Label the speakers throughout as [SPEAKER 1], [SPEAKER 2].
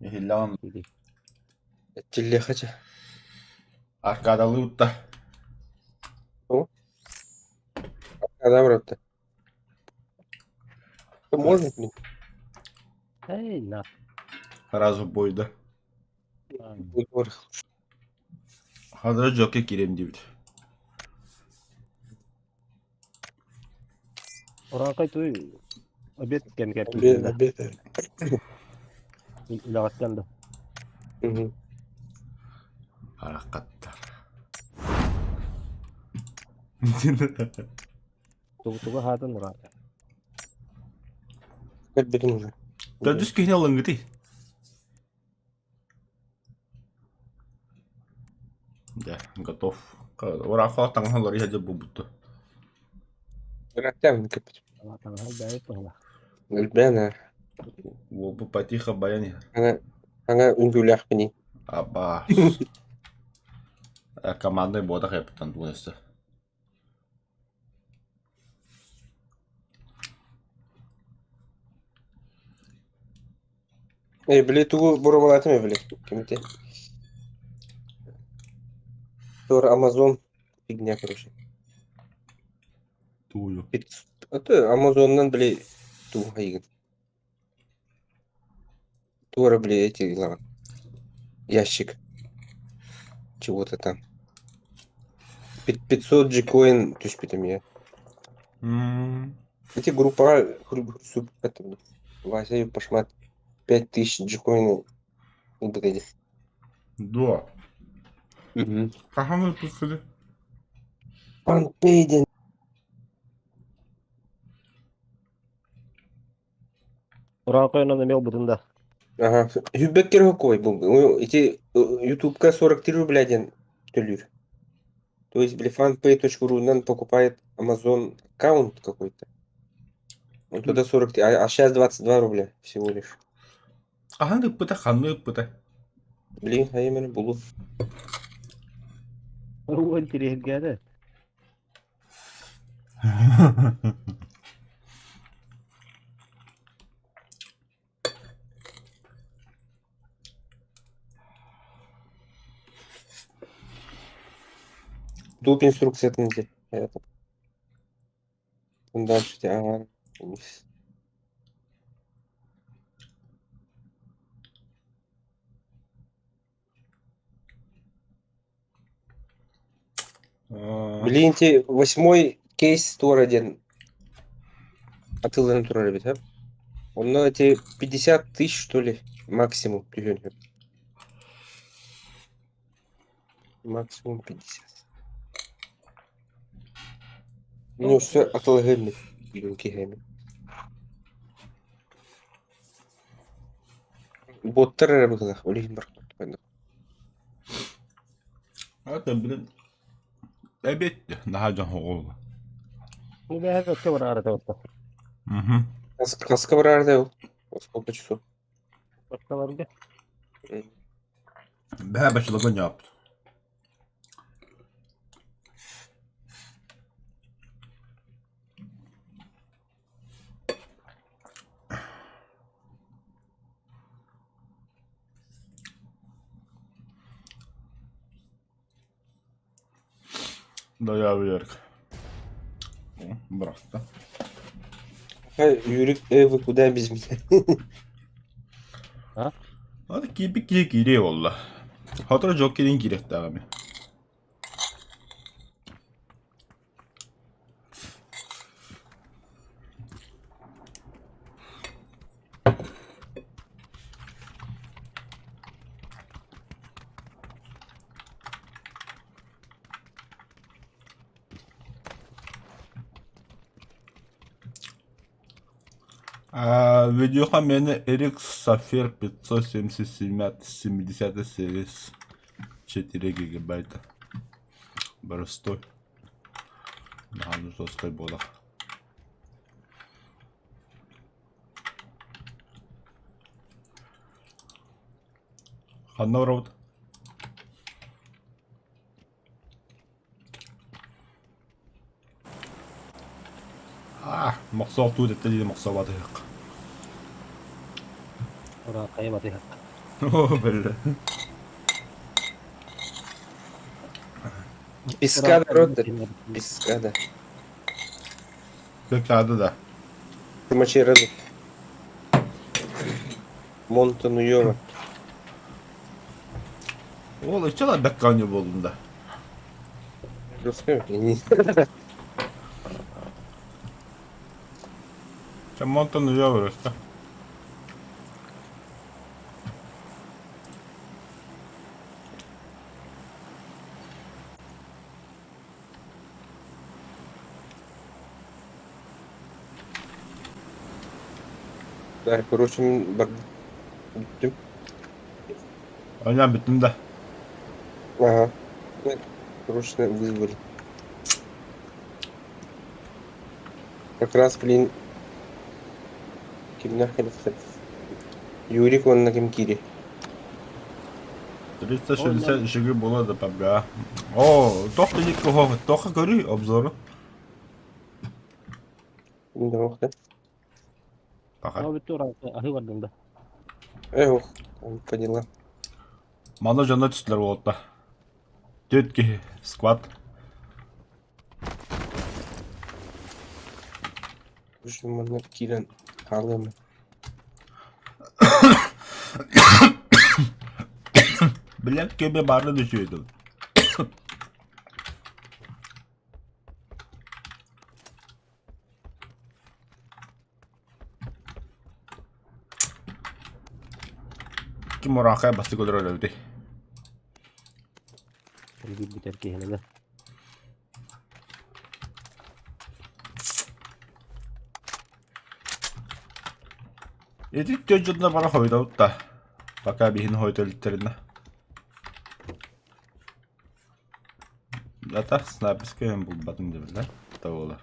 [SPEAKER 1] Иһиллэҕин
[SPEAKER 2] Эрчиллиэххэ чэ.
[SPEAKER 1] Аркадалыы утта.
[SPEAKER 2] О, Аркада барытта. Можно блин?
[SPEAKER 3] Эй, на.
[SPEAKER 1] Сразу бойда. Хадра дьокке киирем диэбит.
[SPEAKER 3] Урааҥхай туй обед кэмигэр
[SPEAKER 2] Обед,
[SPEAKER 3] киирдэ.
[SPEAKER 2] обед.
[SPEAKER 3] Үлэҕиттэн да.
[SPEAKER 2] Мгм.
[SPEAKER 1] Араххаттар.
[SPEAKER 3] Тугу тугу аһаатын ураата.
[SPEAKER 2] Кэлбитим уже.
[SPEAKER 1] Төрдүс киһини ылыҥҥытый. Дьэ, готов. Ураахха таҥаһын уларыйа сылдьар буолбутту.
[SPEAKER 2] Ырааттаабын кэппитим.
[SPEAKER 3] Таҥаһа бэйэ туһала.
[SPEAKER 2] Элбээн аа.
[SPEAKER 1] Уолбут потихо байан иһэр.
[SPEAKER 2] Аны аны үҥкүүлээхпиний.
[SPEAKER 1] Абаас. Командный буотах эппитэн тугун өссө.
[SPEAKER 2] Э, били тугу боруобалаатым э били кимити. Тур Амазон фигня, короче.
[SPEAKER 1] Тую.
[SPEAKER 2] Это Амазоннан били тугу хайыгын. Туора били эти ылаҕын. Ящик. Чего-то там. 500 G-коин түспүтүм я. Эти группаҕа Вася Пашмат 5000 G-коин ылбыт ини.
[SPEAKER 1] Дуо? Хаһан ыыппыккыный?
[SPEAKER 2] Фанпэй диэн
[SPEAKER 3] Урааҥхайынан эмиэ ылбытын да.
[SPEAKER 2] Ага, Хүббэккэр хоккой был. Ити Ютубка 43 рубля диэн төлүүр. То есть, били, fanpay.ru-нан покупает Amazon аккаунт какой-то. Он туда 43, а сейчас 22 рубля всего лишь.
[SPEAKER 1] Хаһан ыппыта, ханна ыппыта?
[SPEAKER 2] Блин, а именно булу.
[SPEAKER 3] Уу интириэһиргээдэ.
[SPEAKER 2] Тут инструкциятын где? Это. Дальше, ага. Блин, те восьмой кейс туора диэн атыыланан турар эбит, а? Онно эти 50 тысяч, что ли, максимум түһүөн сөп. Максимум 50. Ну, все атылыһыам мин киһи Боттар эрэ быһыылаах, ол иһин барбыт.
[SPEAKER 1] Это, блин, эбиэт наһаа дьон оҕолор.
[SPEAKER 3] Ну, бэйэ өттө бараары табытта.
[SPEAKER 1] Мгм.
[SPEAKER 2] Хаска бараары ол? Сколько часов?
[SPEAKER 3] Баччаларга.
[SPEAKER 1] Бэһэ баччаларга ньооппут. Дойаабыйарк. Бырахта.
[SPEAKER 2] Юрик, вы куда без меня?
[SPEAKER 3] А?
[SPEAKER 1] Аны киирбит киһи киириэ буолла. Сотору дьол киирин киириэхтээх эми. Видеоха миэнэ Эрик Сафир 577 70 series 4 гигабайта. Простой. Наһаа жесткай буолар. Ханна барабыт? Аа, мохсоох туу тэттэ диэн мохсообатыһык.
[SPEAKER 3] Ура, хайа батыһык.
[SPEAKER 1] О, бля.
[SPEAKER 2] Песка народ, песка, да.
[SPEAKER 1] Песка, да.
[SPEAKER 2] Мачерады. Монтануева.
[SPEAKER 1] Ол иччэ бэккэ оонньуу буоллум да.
[SPEAKER 2] Русская?
[SPEAKER 1] Чэ, Монтануева просто.
[SPEAKER 2] Да, короче, мин бар бүттүм.
[SPEAKER 1] Оонньоон бүттүм да.
[SPEAKER 2] Ага. Срочно вызвали. Как раз, блин, кимнээх кэлэхтэр Юрик уонна ким киири?
[SPEAKER 1] 360 жиги була да пабга. О, туох да кого, туохха көрүй обзору.
[SPEAKER 2] Ким да
[SPEAKER 1] Пока.
[SPEAKER 3] Аһыы бардым да.
[SPEAKER 2] Эх, поняла.
[SPEAKER 1] Мана дьоно түстүлэр уолта. Түөрт киһи сквад.
[SPEAKER 2] Манна киирэн хаалыам.
[SPEAKER 1] Билэр кеме баарын үчүгэйдик. Ким ураахай бастык өлөрөр эбитий?
[SPEAKER 3] Билбитэр киһилэрэ.
[SPEAKER 1] Ити түөрт дьонно бара хойдобут да. Пока биһини хойто иликтэринэ. Ата снайперскай булбатым диэбиллэр. Да буолар.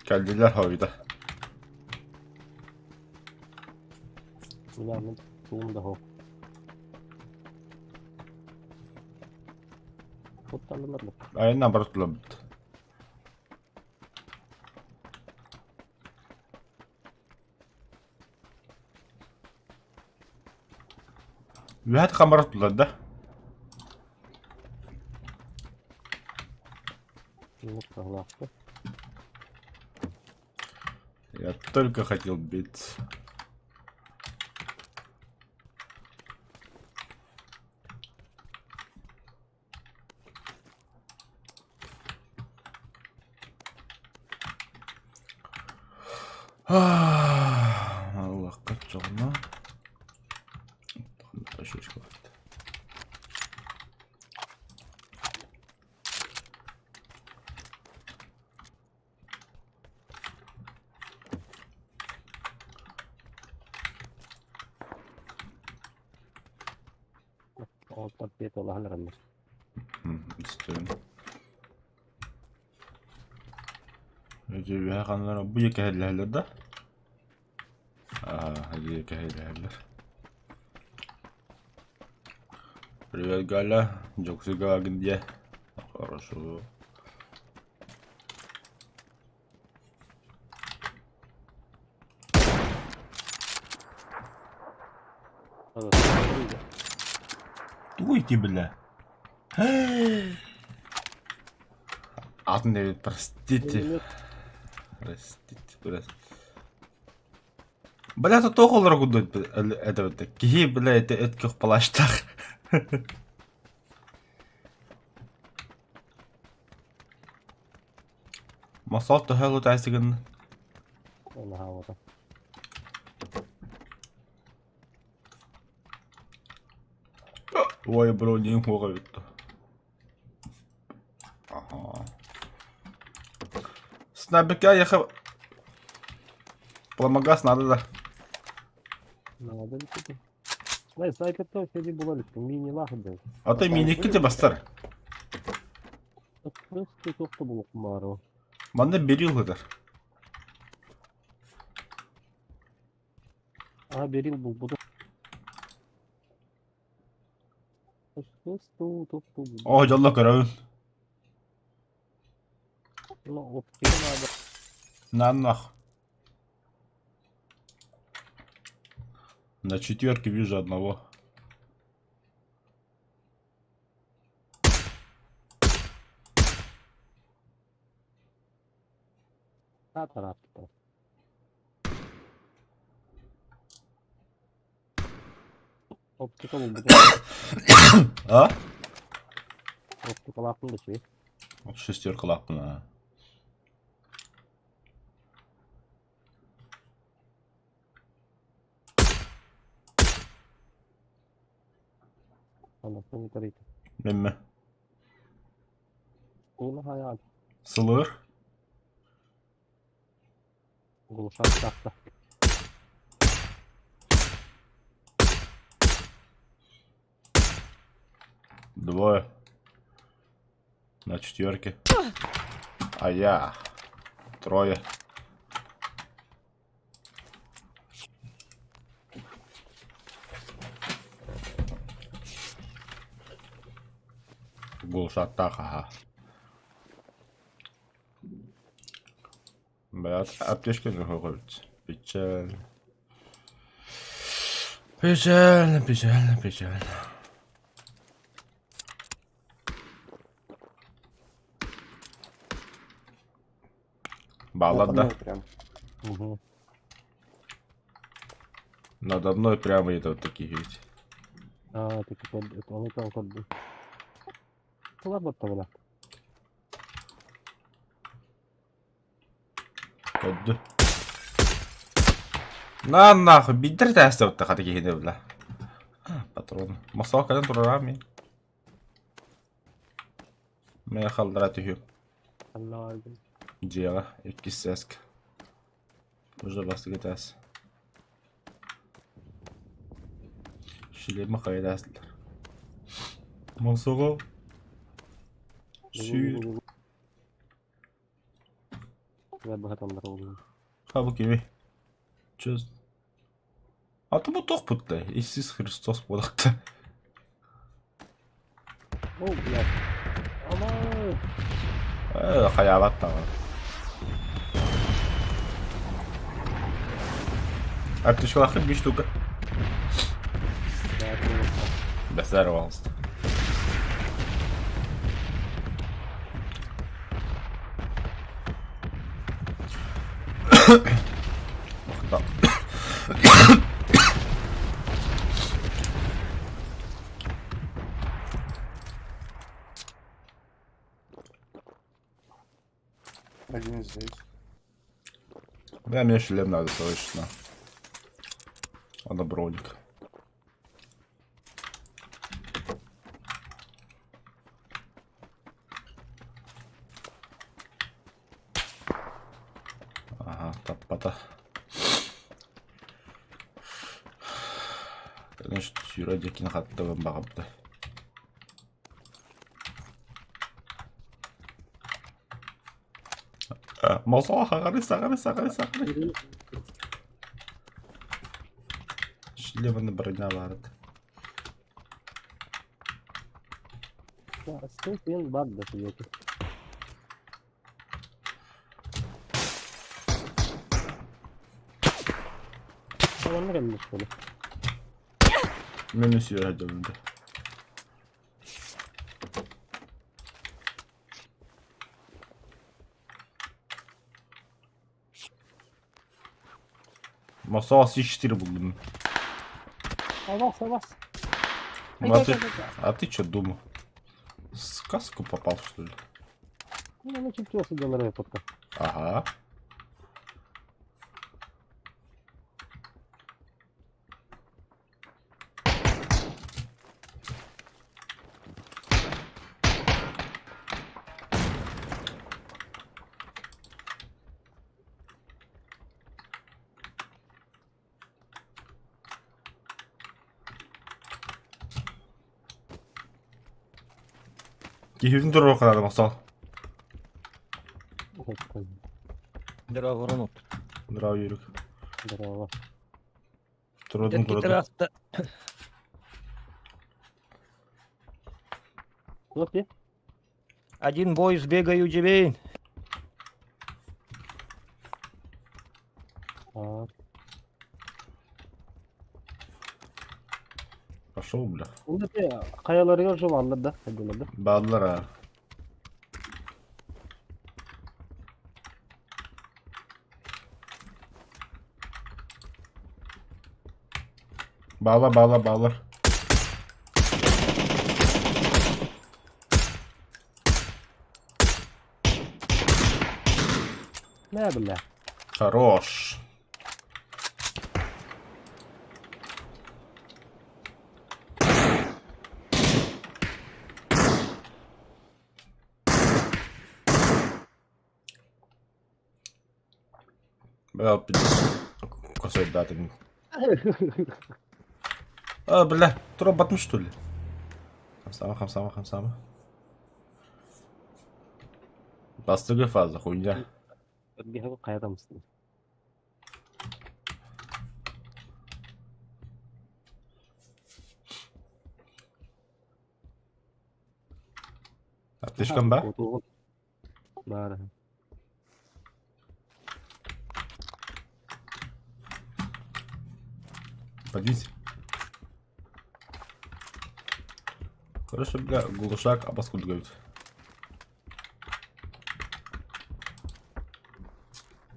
[SPEAKER 1] Кэллилэр хойда.
[SPEAKER 3] Мин туум да суох. Кутталлар бу.
[SPEAKER 1] Айаннаан бара турабыт. Үөһэ хамара турар да? Я только хотел бить. Аллахха дьоно.
[SPEAKER 3] Оттон пиэт улахан эрэннэр.
[SPEAKER 1] Истэбин. Үһэ ханнара бу кэһэллэһэллэр да? Аа, кэһэллэһэллэр. Привет, Галя. Дьокуускайга где? Хорошо. Туй бля. Атын Дэвид, простите. Простите, простите. Бля, это тоҕо олоро курдук это киһи, бля, это эт көх плащтаах. Масал төһө лутайсыгын?
[SPEAKER 3] Наһаа
[SPEAKER 1] Ой, бро, не мог это. Ага. Снайперка ехал. Пламагаз надо, да.
[SPEAKER 3] Надо ли Най, снайпер сиди була мини лахды.
[SPEAKER 1] А ты мини те бастар.
[SPEAKER 3] Просто тохто булук маару.
[SPEAKER 1] Манна берил ыдар.
[SPEAKER 3] А берил булбуду. О,
[SPEAKER 1] дьолло көрөбүн.
[SPEAKER 3] Ну, оптика надо.
[SPEAKER 1] На нах. На четверке вижу одного.
[SPEAKER 3] Таратта. Оптика булбут.
[SPEAKER 1] А?
[SPEAKER 3] Оптикалаахпын да үчүгэй.
[SPEAKER 1] Шестеркалаахпын аа.
[SPEAKER 3] Анастан көрөйт.
[SPEAKER 1] Мемме.
[SPEAKER 3] Уна хайаан.
[SPEAKER 1] Сылыр.
[SPEAKER 3] Глушак тахта.
[SPEAKER 1] Двое. На четверке. А я. Трое. Глушаттаах аха. Блядь, аптечка выходит. Печально. Печально, печально, печально. Баллада.
[SPEAKER 2] Надо мной прям.
[SPEAKER 3] Угу.
[SPEAKER 1] Надо мной прямо идут такие ведь.
[SPEAKER 3] Аа, таки код, ону там код. Тула боттабыла.
[SPEAKER 1] Көддү. На нахуй, бидер тәсті хаты киһини бля. Патрон. Мосоо кэлэн турара мин. Мэ халдара түһүм.
[SPEAKER 3] Аллаа.
[SPEAKER 1] Дьиэҕэ иккис сээск. Уже бастакы этээс. Шлема хайа этээстилэр. Мосоҕо сүүр. Хабы кими? Чё? А то бу туох да? Иисус Христос буолахта.
[SPEAKER 3] О, блядь. Ама!
[SPEAKER 1] Э, хайаабат даҕаны. Аптечкалааххын биир штука. Бэсээр пожалуйста. Махтал.
[SPEAKER 4] Один здесь.
[SPEAKER 1] Да, мне шлем надо срочно. Надо броник. Ага, таппата. Конечно, сүүрэ диэкини хаттыбын баҕарда. Мосоо хаҕары саҕары саҕары саҕары. Шлеманы броня баарыт.
[SPEAKER 3] Сен бар да сидети. Онно кэллик буолу.
[SPEAKER 1] Мен сүүрэ дьолунда. Мосоо С4 буллум.
[SPEAKER 3] Алас, алас.
[SPEAKER 1] Ну, а ты что думал? В сказку попал, что ли?
[SPEAKER 3] Ну, ну, чуть сидел подка.
[SPEAKER 1] Ага. Киһибин туруохханаада махсал.
[SPEAKER 5] Здорово, Ронald.
[SPEAKER 1] Здорово, Юрик.
[SPEAKER 3] Здорово.
[SPEAKER 1] Турудун турудун.
[SPEAKER 3] Туох дии?
[SPEAKER 5] Один бой сбегаю дебейн.
[SPEAKER 1] Пошел, бля.
[SPEAKER 3] Онно те хайаларыгар уже бааллар да, хайдылар да.
[SPEAKER 1] Бааллар а. Bağla bağla bağla.
[SPEAKER 3] Мэ бля.
[SPEAKER 1] Хорош. Бля, косой даты. А, бля, труп батмыш, что ли? Хамсама, хамсама, хамсама. Бастыгы фаза, хуйня.
[SPEAKER 3] Хайа
[SPEAKER 1] Аптечкам ба?
[SPEAKER 3] Баар.
[SPEAKER 1] Подвинься. Хорошо, бля, глушак, а паскуд говорит.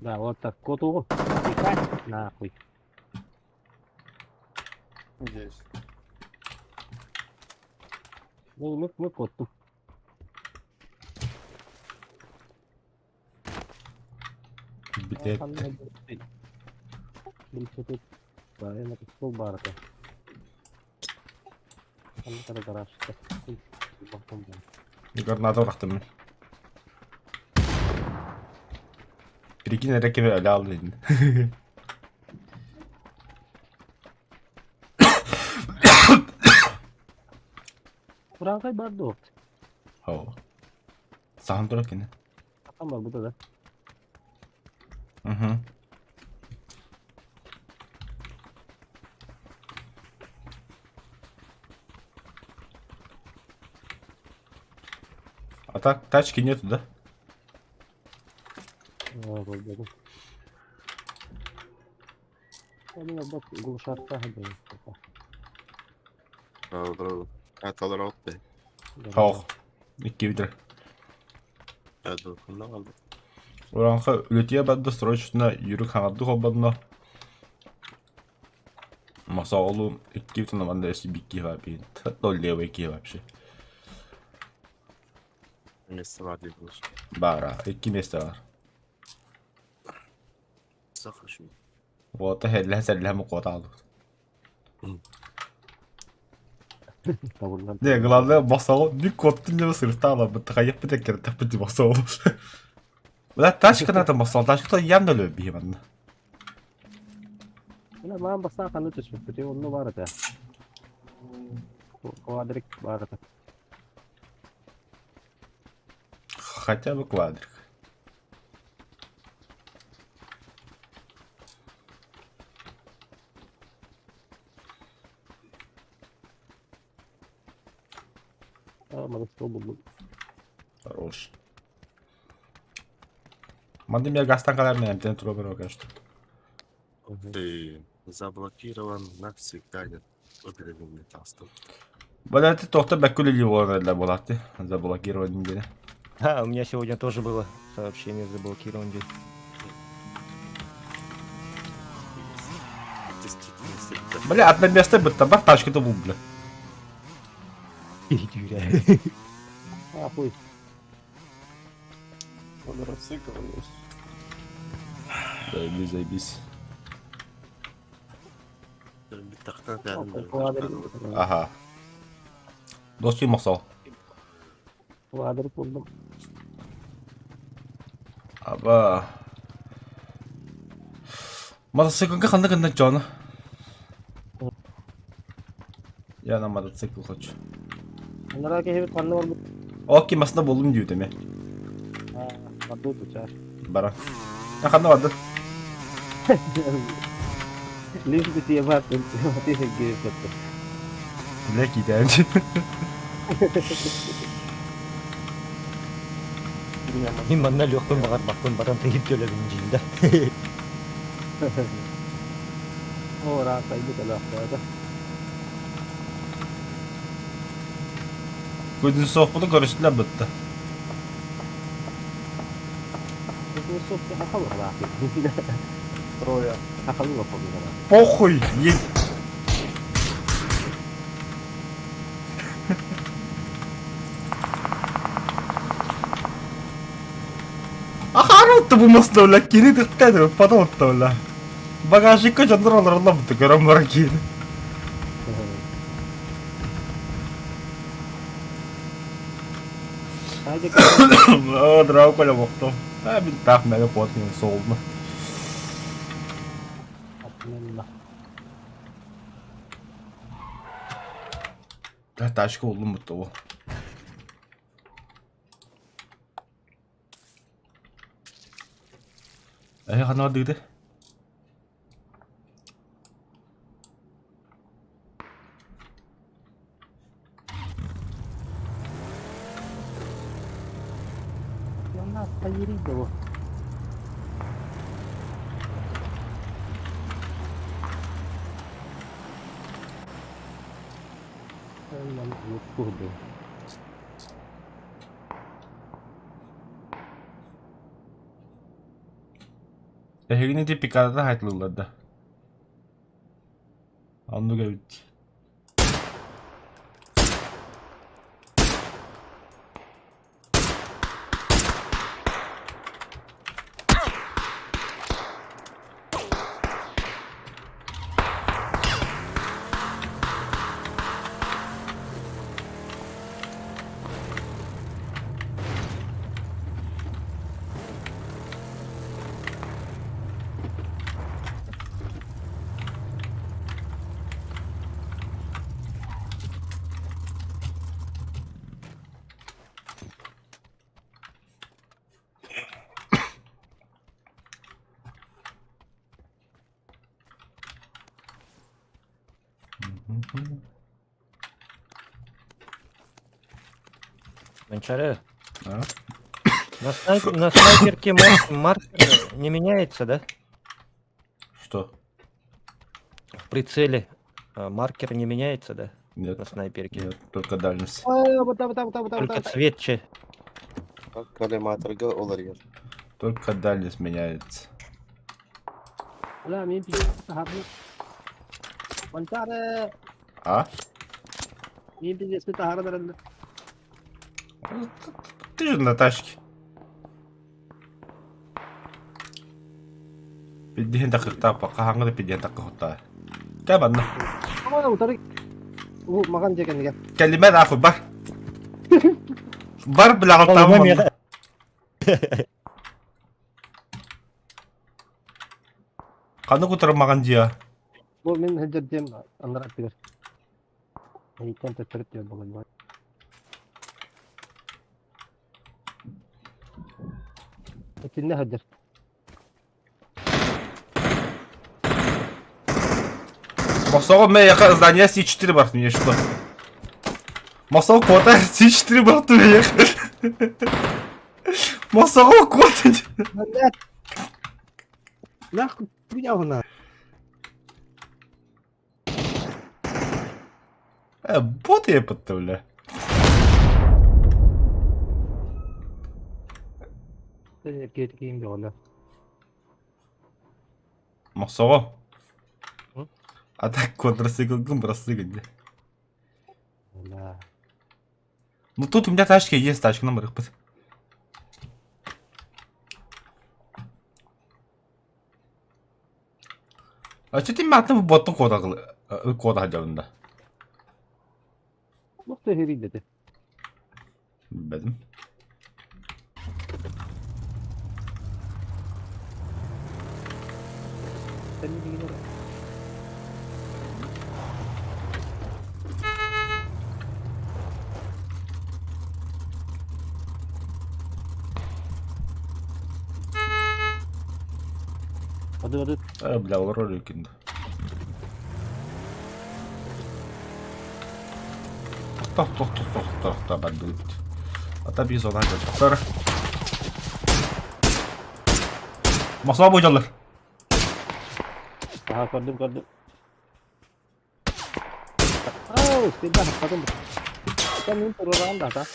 [SPEAKER 3] Да, вот так, коту. Тихо, нахуй.
[SPEAKER 4] Здесь.
[SPEAKER 3] Ну, мы котту.
[SPEAKER 1] Блядь. Граната бырахтым. Прикинь, рекеме өлө алдын.
[SPEAKER 3] Франкай бар дуо.
[SPEAKER 1] Хоо. Сахан турар кини.
[SPEAKER 3] Сахан бар бу да.
[SPEAKER 1] Угу. А так тачки нету, да? Хоох. Икки бүтэр. Ураанха үлэтиэ барда срочно юрик хаҥардык холбонно. Масаолу икки бүтэн манна өссө бикки вообще. То левый ки вообще.
[SPEAKER 6] Место бар дип булсын.
[SPEAKER 1] Бара, икки место бар.
[SPEAKER 6] Сахар
[SPEAKER 1] Вот хеллэ сэллэ мукоталу. Не, главное, басал, не кот не сыртала, бит хайып бит киртеп бит басал. Бля, тачка надо басал, тачка явно люби манна.
[SPEAKER 3] Бля, маған бастан қаны түспіп бітей, онны бар еді. Квадрик бар еді.
[SPEAKER 1] Хотя бы квадрик. Хорош. Манды меня гастан калар мен тен тура бер конечно.
[SPEAKER 6] Ты заблокирован навсегда. Удалил тастан.
[SPEAKER 1] Бля, ты тохта бәккүле ли для булатты. Заблокирован дине.
[SPEAKER 5] А, у меня сегодня тоже было сообщение заблокирован день.
[SPEAKER 1] Бля, одно место бит бар тачка то бул, бля.
[SPEAKER 3] Ахуй.
[SPEAKER 4] Квадроцикл есть.
[SPEAKER 1] Заебись, заебись. Ага. Доски мосол.
[SPEAKER 3] Квадрик булдым.
[SPEAKER 1] Аба. Мотоциклга ханна гынна Джона. Я на мотоцикл хочу.
[SPEAKER 3] Анара кehibit ханна бар.
[SPEAKER 1] Окей, масына болдум диyor деме.
[SPEAKER 3] Барду тучар.
[SPEAKER 1] Бара. Я ханна барды.
[SPEAKER 3] Лишь бы тебе бар, ты гейп
[SPEAKER 1] Бля, кидән.
[SPEAKER 5] Мин манна лөхпүн багар бакпын баран тыгып төлөбүн жилда.
[SPEAKER 3] О, ра, сайды калах да.
[SPEAKER 1] Кузнецовпутун көрүстүлэр бытта.
[SPEAKER 3] Кузнецов хахалыглаах.
[SPEAKER 4] Трое.
[SPEAKER 3] Хахалыга победила.
[SPEAKER 1] Похуй! Едь! Ахаарытта бу маста бля, кини тыктады, потом бля. Багажникка дьоннор олороллор бутта көрөн баран киини. О, драу коля бохто. А, бин таах мэгэ куотун соолна. Да, тачка уллум бутта ол. Эһи ханна бардыгыты? Эһигини ити пикадата хайтлыыллар да? Оннук эбит.
[SPEAKER 5] Гончары,
[SPEAKER 1] А?
[SPEAKER 5] на, на снайперке маркер не меняется, да?
[SPEAKER 1] Что?
[SPEAKER 5] В прицеле маркер не меняется, да?
[SPEAKER 1] Нет.
[SPEAKER 5] На снайперке.
[SPEAKER 1] Нет, только дальность.
[SPEAKER 5] Только цвет че.
[SPEAKER 6] Коллиматорга оларыйар.
[SPEAKER 1] Только дальность меняется.
[SPEAKER 3] Бля, мин Манчары!
[SPEAKER 1] А?
[SPEAKER 3] Мин пиздец таһара
[SPEAKER 1] Ты же на тачке. Пиддиһин такыктаа, хаһааҥҥы да пиддиһин такыхтаа. Кэ манна.
[SPEAKER 3] Утары Маҕан дьэ кэннигэр.
[SPEAKER 1] Кэлимэ нахуй бар. Бар бля там манна. Ханнык утары маҕан дьиэ?
[SPEAKER 3] Бу мин сылдьар дьиэм аннара аттыгар. Эйиттэн төттөрү диэн буолан. Итиннэ сылдьар.
[SPEAKER 1] Мосоҕо мэ здание С4 бар мне что? Мосоҕо кота С4 бар туйах. Мосоҕо кота.
[SPEAKER 3] Блядь. Нахуй принял
[SPEAKER 1] бот я подставляю. Мохсоҕо. А так квадроцикл бырастыгын. Ну тут у меня тачки есть, тачка номер их. А что ты матын боттун кода кода хадьабында?
[SPEAKER 3] Лохта херидете.
[SPEAKER 1] Билбэтим.
[SPEAKER 3] Hadi hadi.
[SPEAKER 1] Э, бля, ол ролик Тох, тох, тох, тох, тох, тох, бандит. Ата биз она көттөр. Мосоҕо бу
[SPEAKER 3] Aha көрдүм көрдүм. Ау, спинда потом. Оттон мин туруораҕын да ата.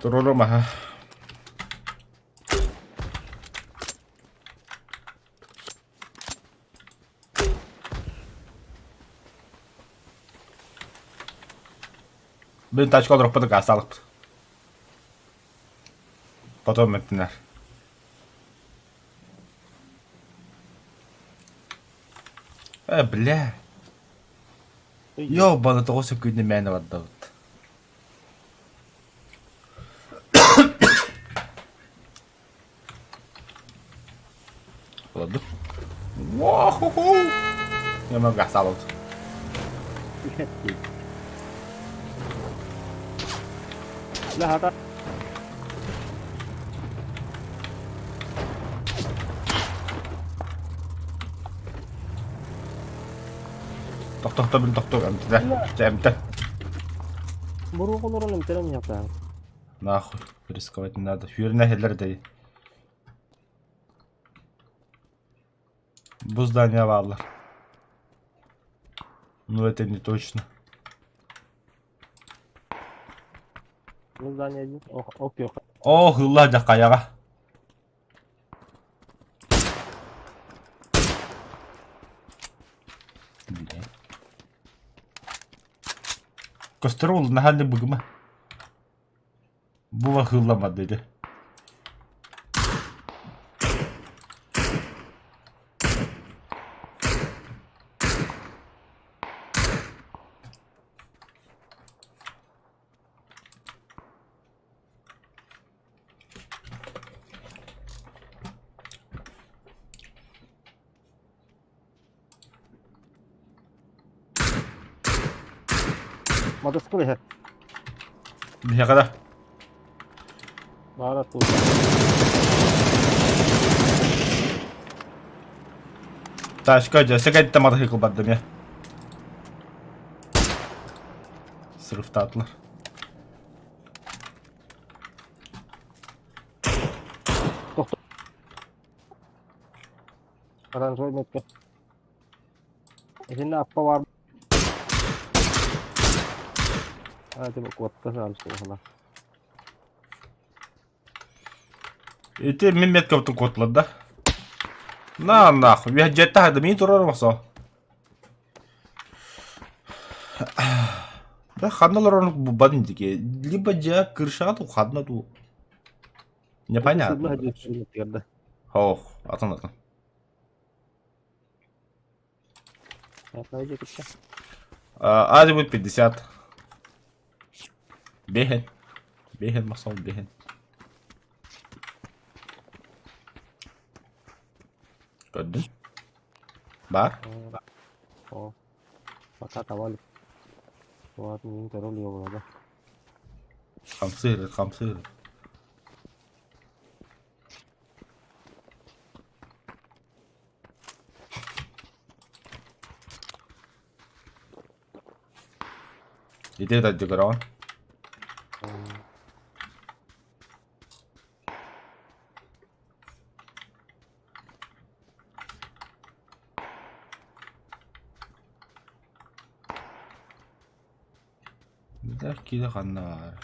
[SPEAKER 1] Туруорум аха. Мин тачка олорбут гаастаалыкпыт. Потом эттинэр. Э, бля. Ёбана тоҕо сөкүүнү мээнэ бардабыт. Ладно. Уа-ху-ху! Я гаастаалыбыт.
[SPEAKER 3] Бля, хата.
[SPEAKER 1] Тохтохто бил тохтоо эмтэ. Чэ эмтэ.
[SPEAKER 3] Буруок олорон эмтэрэн иһэхтээх.
[SPEAKER 1] Нахуй, рисковать не надо. Үөрэнэ иһэллэр дэй. Бу здание бааллар. Ну это не точно.
[SPEAKER 3] Бу здание один. Ох, ок,
[SPEAKER 1] Ох, ылла дьахайаҕа. Көстөр ол наһаа быгыма. Бу бахыылламмат диэти.
[SPEAKER 3] Мотоцикл иһэр.
[SPEAKER 1] Биһиэхэ да.
[SPEAKER 3] Баара туут.
[SPEAKER 1] Тачка дьэ, сэкэттэ мотоцикл бардым я. Срывтаатылар.
[SPEAKER 3] Оранжевый метка. Итиннэ аппа баар. А, типа куотта саамсыһына.
[SPEAKER 1] Ити мин меткабытын куоттулар да. На нахуй, я дьиэттэ хайды мин турар махсо. Да ханна олорон бубан дике. Либо дьэ крышаҕа ту ханна ту. Непонятно. Ох, атын атын. Азимут 50. Бехен. Бехен масал бехен. Көрдүн? Бар?
[SPEAKER 3] О. Пока тавалик. Вот, мин көрөл йоҕулада.
[SPEAKER 1] Хамсыыр, хамсыыр. Ити да көрөҕүн. Да киһи ханна баар?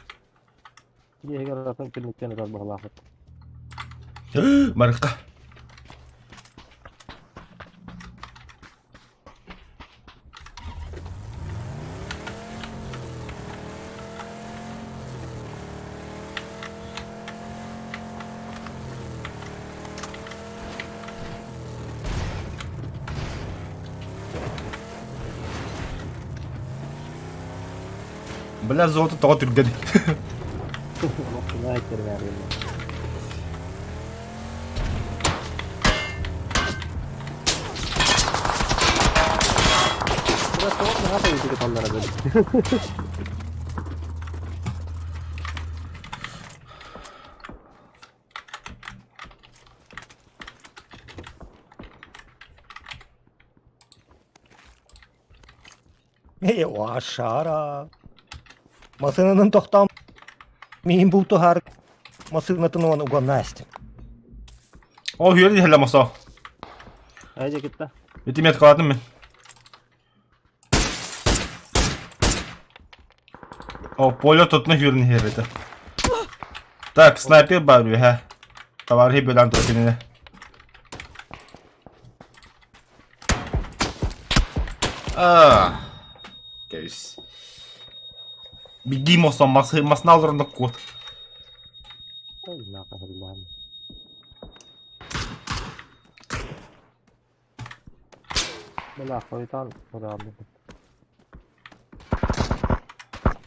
[SPEAKER 3] Дьиэһигэр атын түннүктэн ытар баҕалаахпыт.
[SPEAKER 1] Марыкка. Бля, золото тоҕо түргэн.
[SPEAKER 5] Ашара. Масынанын тохтоон миин бултуһар масынатын уон уган Настя.
[SPEAKER 1] О, үөрэ иһэллэ мосо.
[SPEAKER 3] Айдя кытта.
[SPEAKER 1] Ити меткалаатым мин. О, поле тутна хүрүн иһэр Так, снайпер бар үһэ. Товарищи бөлөн тур кинини. А. Кэбис. Бигии мосон масына олорон куот.
[SPEAKER 3] Бля, хуйтан куда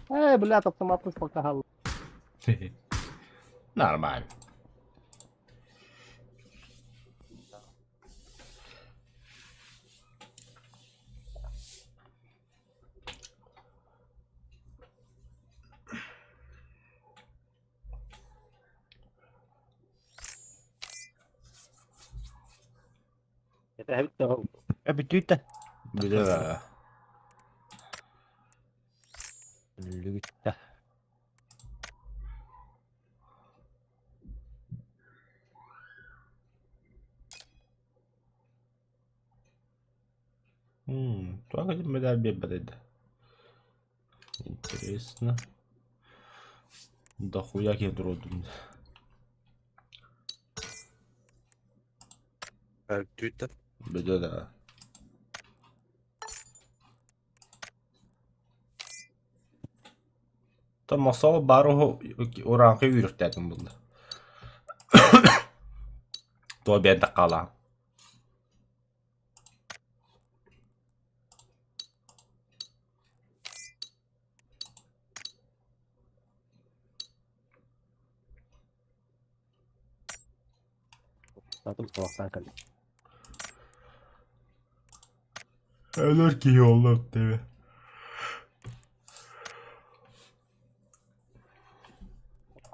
[SPEAKER 3] Эй, бля, автомат показал.
[SPEAKER 1] Нормально.
[SPEAKER 5] Эбитүүтэ.
[SPEAKER 1] Бля.
[SPEAKER 5] Лүгүттэ.
[SPEAKER 1] Туох медаль биэрбэт Интересно. Дохуя киһи туруордум.
[SPEAKER 6] Twitter.
[SPEAKER 1] Бөдө да. Та мосол баруһу урааҥхай үөрүхтээтим булла. Туо биэн таккаалаан. Өлөр киһи олох диэбэ.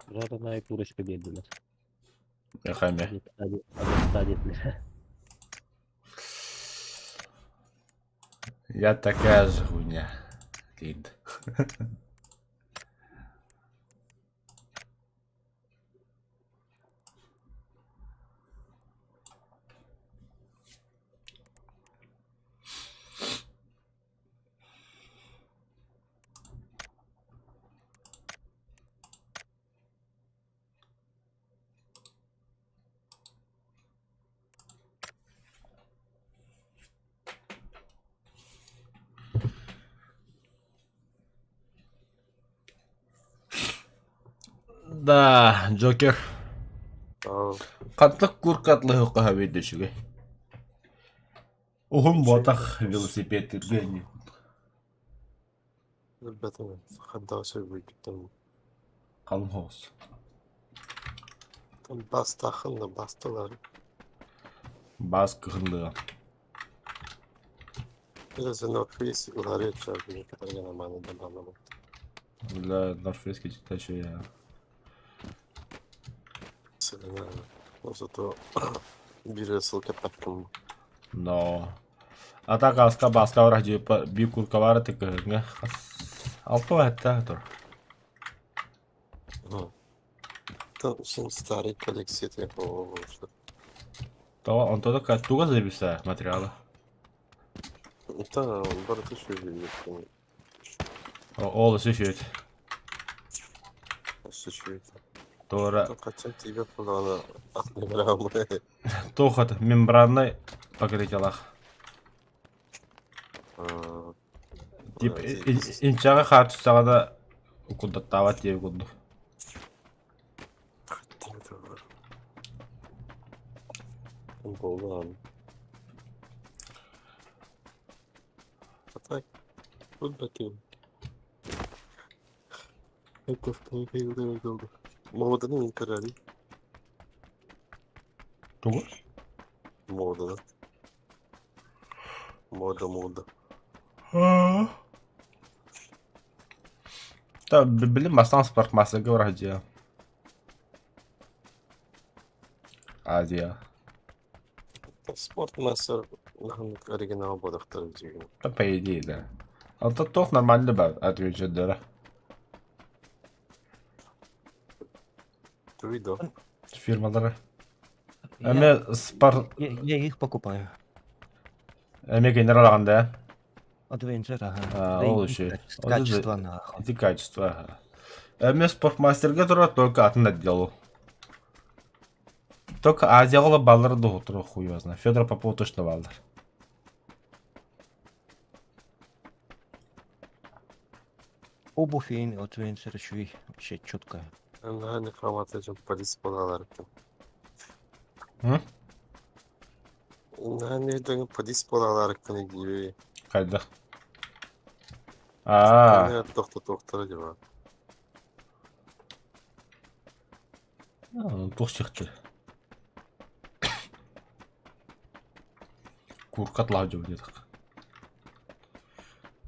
[SPEAKER 3] Жадная курочка биэрдилэр.
[SPEAKER 1] Эхаме.
[SPEAKER 3] Диэтилэр.
[SPEAKER 1] Я такая же хуйня. Лид. Да, Джокер. Хантык куркатлыһыкка биирдэ үчүгэй. Уһун буотах велосипед үргэнни.
[SPEAKER 6] Билбэтим, хайдах сөбүлүүбүттэн.
[SPEAKER 1] Халыҥ соҕус.
[SPEAKER 6] Бастаахын да бастылар.
[SPEAKER 1] Бас кыһынлыга.
[SPEAKER 6] Это North Face уларыйар
[SPEAKER 1] Бля, North Face кичитэ я.
[SPEAKER 6] Зато биир сыл кэппэккин.
[SPEAKER 1] Но. А так аска баска барах дьиэппэ биир курка баар этэ кыһыҥҥы хас алта эттээх тур.
[SPEAKER 6] Там старый коллекция
[SPEAKER 1] Тоҕо онто да туга заебися материала?
[SPEAKER 6] Да, барыта үчүгэй.
[SPEAKER 1] Ол өссө үчүгэй.
[SPEAKER 6] Өссө үчүгэй.
[SPEAKER 1] Туора
[SPEAKER 6] Хаччан тиийбэт буоллаҕына атын
[SPEAKER 1] туох это мембранный покрытиелаах. Тип инчэҕэ хаар түстэҕинэ курдаттаабат диэби курдук.
[SPEAKER 6] Буолан. А так, билбэтим. Моданы көрөри.
[SPEAKER 1] Тугу?
[SPEAKER 6] Моданы. Мода, мода.
[SPEAKER 1] Да, билим бастаан спортмастерга барах дьиэ. Азия.
[SPEAKER 6] Спортмастер наһаа оригинал буолуохтар дии.
[SPEAKER 1] Да, по идее, да. А то туох нормально бар, отвечает
[SPEAKER 6] Туй да.
[SPEAKER 1] Фирмалары. Эме спорт...
[SPEAKER 5] Я их покупаю.
[SPEAKER 1] Эме генерал да?
[SPEAKER 5] Adventure, ага.
[SPEAKER 1] А,
[SPEAKER 5] Да
[SPEAKER 1] ол
[SPEAKER 5] и
[SPEAKER 1] үчүгэй.
[SPEAKER 5] Качество нахуй.
[SPEAKER 1] Ити качество, ага. Эмиэ спортмастерга турар, только атын отделу. Только Азияҕа баллар дуһутур хуй его знает. Федор Попов точно баллар.
[SPEAKER 5] Обувь и Adventure үчүгэй. Вообще четко.
[SPEAKER 6] Наһаа храмата дьон полис буолалар экен.
[SPEAKER 1] М?
[SPEAKER 6] Наһаа дьон полис буолалар экен диибин.
[SPEAKER 1] Хайдах? Аа,
[SPEAKER 6] Тохтотуохтара дии
[SPEAKER 1] туох сиэхтэр. Курка отладил где-то.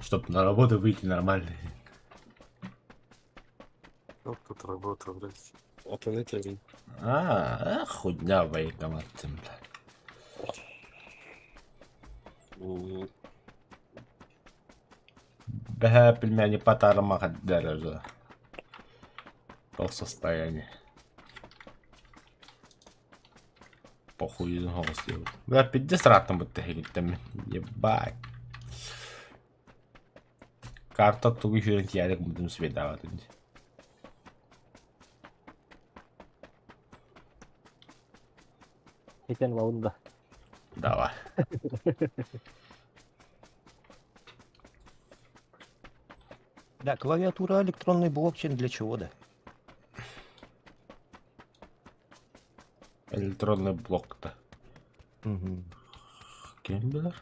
[SPEAKER 1] Чтоб на работу выйти нормально.
[SPEAKER 6] Вот тут работа, блядь. Атын этэрин.
[SPEAKER 1] А, хуйня военкомат, бля. Бэһэ пельмени потарма уже. По состоянию. Похуй голос делают. Бля, пиздец ратно будто хигиттем. Ебать. Карта тугу хүрэн тиярик мудым сведават.
[SPEAKER 3] Этэн лаунда.
[SPEAKER 1] Давай.
[SPEAKER 5] Да, клавиатура, электронный блокчейн для чего, да?
[SPEAKER 1] Электронный блок-то.
[SPEAKER 5] Мгм.
[SPEAKER 1] Кем билэр?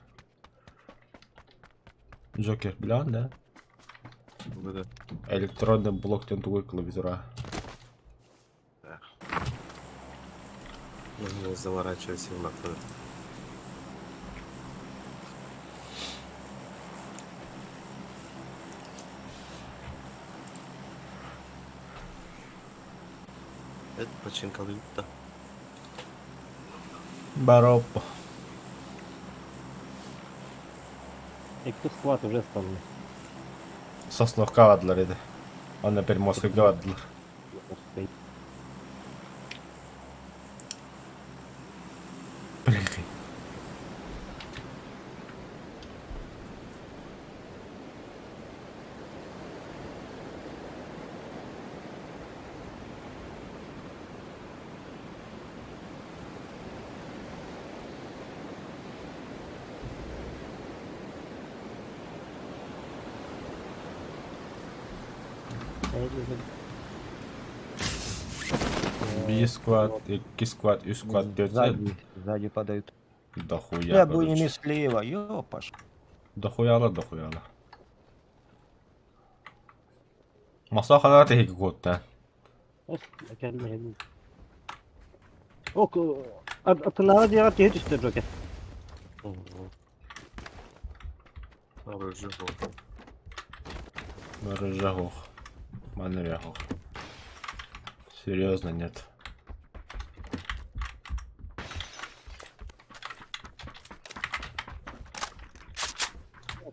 [SPEAKER 1] Джокер билэн, да?
[SPEAKER 6] Бля.
[SPEAKER 1] Электронный блок диэн тугуй клавиатура.
[SPEAKER 6] Нужно заворачивайся в мотор. Это починка да.
[SPEAKER 1] Бароппо.
[SPEAKER 3] Икки склад уже станна.
[SPEAKER 1] Сосновка бардылар edi. Онно Приморскайга бардылар. Прикинь. Биир склад, икки склад, үс склад, түөрт
[SPEAKER 5] Сзади, сзади падают.
[SPEAKER 1] Дохуя,
[SPEAKER 5] Бля,
[SPEAKER 1] короче.
[SPEAKER 5] буйными слева, ёпаш.
[SPEAKER 1] Дохуяла, дохуяла. Масахана тэһиги куотта.
[SPEAKER 3] Ок, аттынааҕы дьиэҕэ киһи түстэ Джокер.
[SPEAKER 6] Оружие.
[SPEAKER 1] Рыжагох. Манырягох. Серьезно, нет.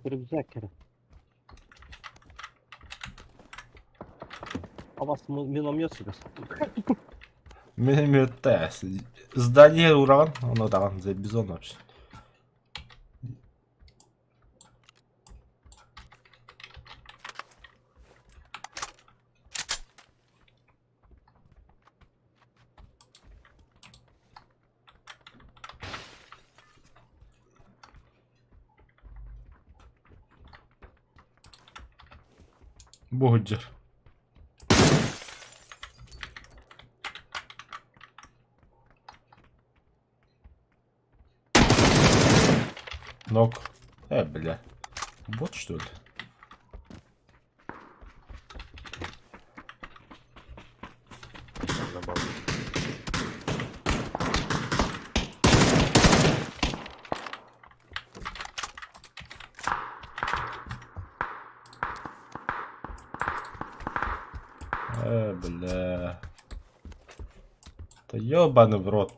[SPEAKER 3] Рюкзак кэрэ. А у вас миномет сейчас?
[SPEAKER 1] Миномет ТС. Здание уран. Ну да, за бизон вообще. Бугджер. Ног. Бля. Бот, что ли? Бля. Да ёбаный в рот.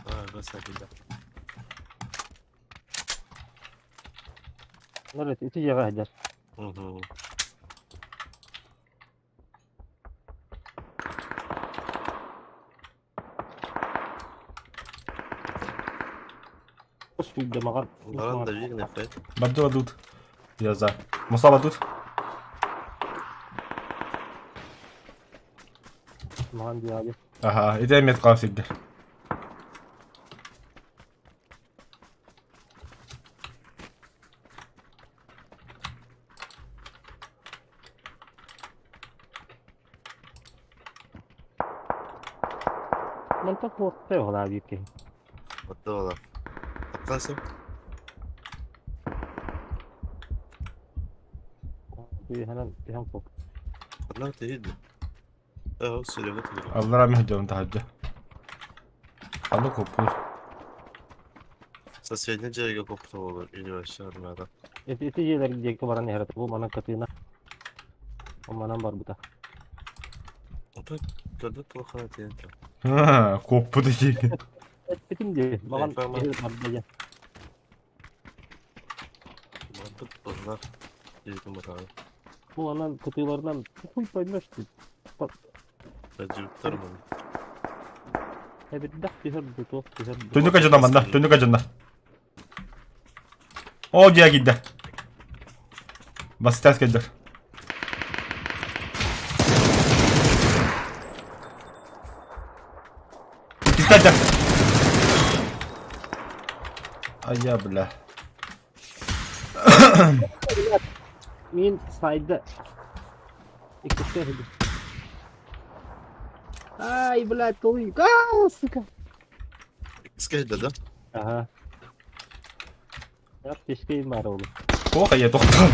[SPEAKER 6] А, да.
[SPEAKER 3] Нолет, ити дьиэҕэ сылдьар.
[SPEAKER 6] Угу.
[SPEAKER 3] Дымаҕар.
[SPEAKER 6] Баран да видно, блядь.
[SPEAKER 1] Бардыла тут. Я за. Мусаба тут.
[SPEAKER 3] Маҕан диаби.
[SPEAKER 1] Ага, ити эмиэ хаал сирдэр.
[SPEAKER 3] Мантан куотта оҕолаа биир киһи.
[SPEAKER 6] Бардыла. Таптан
[SPEAKER 3] Түһэнэн түһэн куоп.
[SPEAKER 6] Одна ты видно. Э, Серега ты.
[SPEAKER 1] Аллара мин дьон таһырдьа. Аны коппур.
[SPEAKER 6] Соседний дьиэгэ коппут или вообще армияда.
[SPEAKER 3] Ити ити дьиэлэр диэки баран иһэр бу манан катыына. Ол манан барбыта.
[SPEAKER 6] Ото көрбүт плохо диэн.
[SPEAKER 1] Коппут дии.
[SPEAKER 3] Эппитим дии. Маҕан
[SPEAKER 6] Эфама.
[SPEAKER 3] киһи барда диэн.
[SPEAKER 6] Барбыт быһылар. Диэтим бытаҕы.
[SPEAKER 3] Бу анан кытыыларынан хуй поймешь ты.
[SPEAKER 6] Бэдьүүттэр мун.
[SPEAKER 3] Эбирдэх түһэр бу туох түһэр бу.
[SPEAKER 1] Түннүк дьонно манна, түннүк дьонно. О, дьиэ киирдэ. Бастас кэлдэр. Кистәдә. Ая, бля.
[SPEAKER 3] Мин сайда. Иккисте иһилди. Ай, блядь, толуй. А, сука.
[SPEAKER 6] Иккискэ да?
[SPEAKER 3] Ага. Yap keşke var oğlum.
[SPEAKER 1] Туох айа тохтон.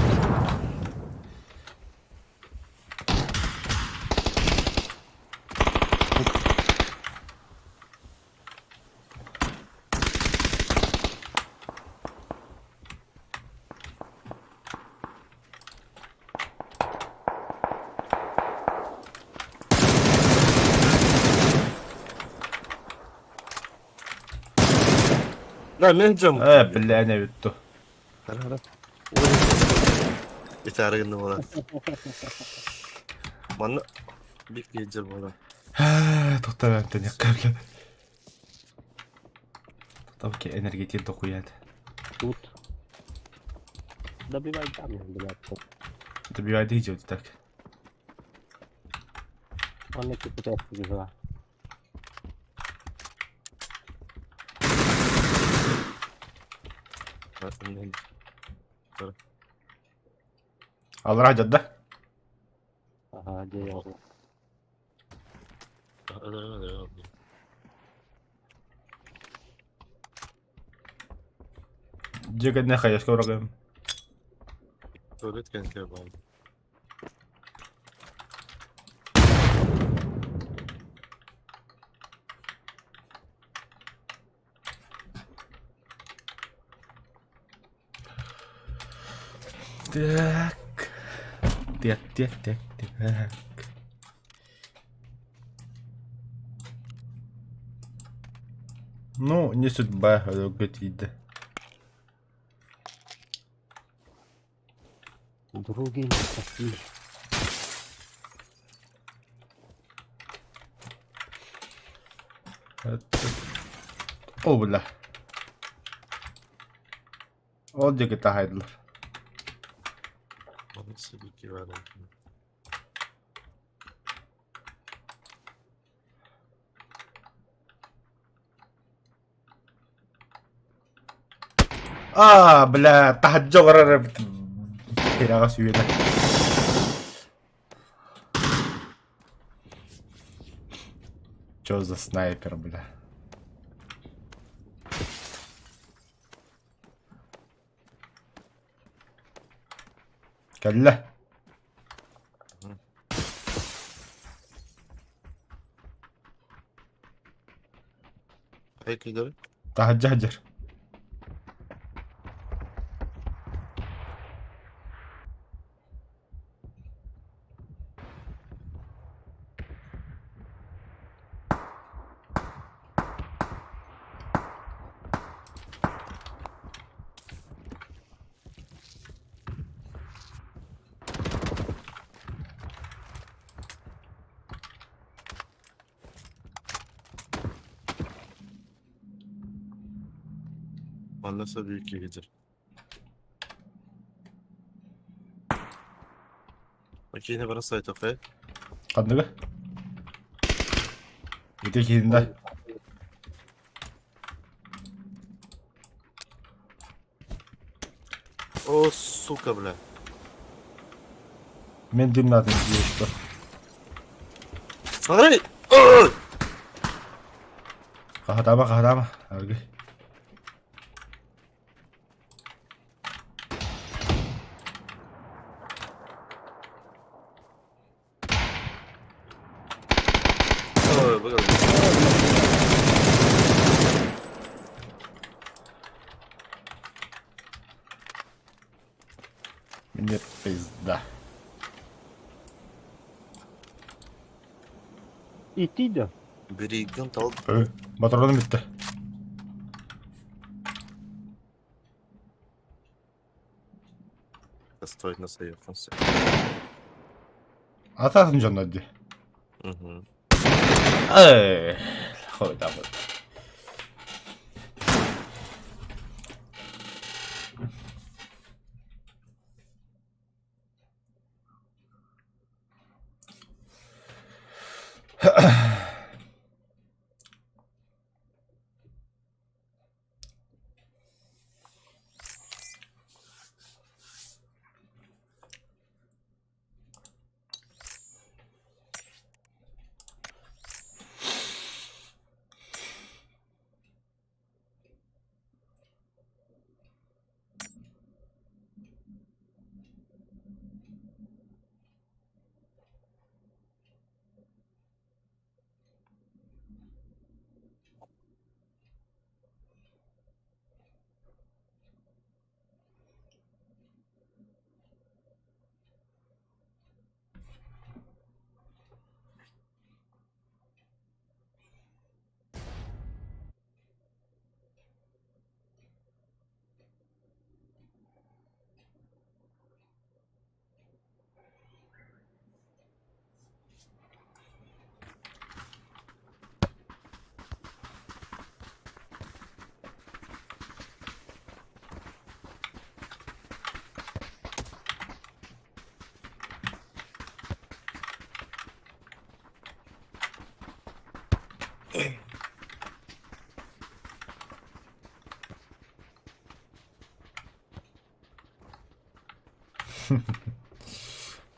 [SPEAKER 6] Да, мен жам.
[SPEAKER 1] Э, бля, не бүттү.
[SPEAKER 6] Хара хара. Итары гынны була. Манна бик геджер була.
[SPEAKER 1] Тоқта бәмтен якка, бля. Тоқта энергетик дохуят.
[SPEAKER 3] Тут. Добивай там, блядь.
[SPEAKER 1] Добивай идет так.
[SPEAKER 3] Он не пытается бежала.
[SPEAKER 1] Алра да?
[SPEAKER 3] Ага, где я уже?
[SPEAKER 1] Дьиэ хайаска урагым.
[SPEAKER 6] Туалет кэнкэ баар.
[SPEAKER 1] Так. Так, так, так, так. Ну, не судьба, өлгө тиийдэ.
[SPEAKER 3] Другие не спасли.
[SPEAKER 1] О, бля. Ол диэки таһайдылар.
[SPEAKER 6] Маннык сибики баар.
[SPEAKER 1] А, бля, таһырдьа олорор эбит. Тирэҕэ сүйүнэ. Чё за снайпер, бля? Кэллэ.
[SPEAKER 6] Хайа киирдэ?
[SPEAKER 1] Таһырдьа сылдьар.
[SPEAKER 6] Манна сөбүү киһитир. Макина бросает, окей?
[SPEAKER 1] Ханныгы? Ити киһинде.
[SPEAKER 6] О, сука, бля.
[SPEAKER 1] Мен дымнадым что.
[SPEAKER 6] Смотри!
[SPEAKER 1] Хаһатаама, хаһатаама. Аргы.
[SPEAKER 6] Ой, бля.
[SPEAKER 1] Мне пизда.
[SPEAKER 3] Идти да.
[SPEAKER 6] Бери тал.
[SPEAKER 1] Батроным bitti.
[SPEAKER 6] Стоит на своем конце.
[SPEAKER 1] Ататын дьоннор дии.
[SPEAKER 6] Угу.
[SPEAKER 1] Эй, хойдабыт.